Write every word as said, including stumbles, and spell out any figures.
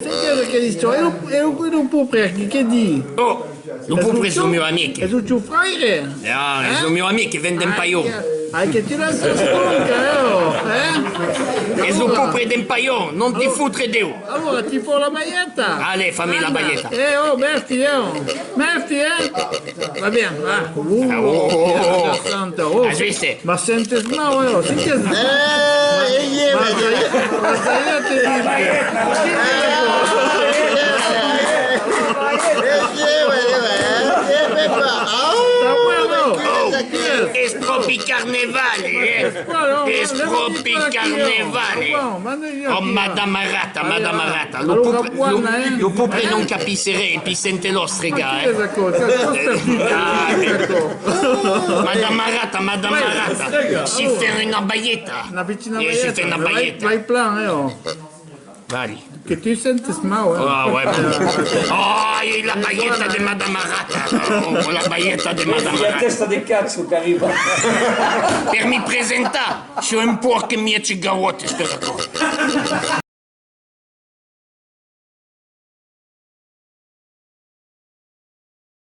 Senti que dis, e lo, e lo, e lo paupre aquí, que di? Oh, lo paupre es lo mieu amic. Es lo tiu fraire? Ah, es lo mieu amic que ven d'en Palhon. Ai, que tu l'as conca, eh, oh, eh? Es lo paupre d'en Palhon, non ti fotre, Diu. Alora, ti fau la balheta. Allez, fami la balheta. Eh, oh, mèrci, eh, oh. Mèrci, eh. Va bien, va. Uh, oh, oh, oh. Santa, oh. As vist? Mas sentes mau, eh? Sentes mau? Eh, eh, eh, mas eh, aia, mas aia te dic. Sta bueno. Oh, es pròpi carneval, eh? Es pròpi carneval, eh? Oh, madama rata, madama rata. Lo paupre, lo, lo paupre non capís res, e pui sente l'òstrega, eh? Ah, madama rata, madama rata. Si fèm una balheta. Una pichina balheta. Si fèm una balheta. Vai plan, eh, oh. Vali. Que tu sentes mau, eh? Ah, ouais, bon. Ai, la balheta de madama rata. Oh, la balheta de madama rata. La tèsta de cacho qu'arriba. Per mi presentar, siáu un pòrc e mièg gavòt, espèra.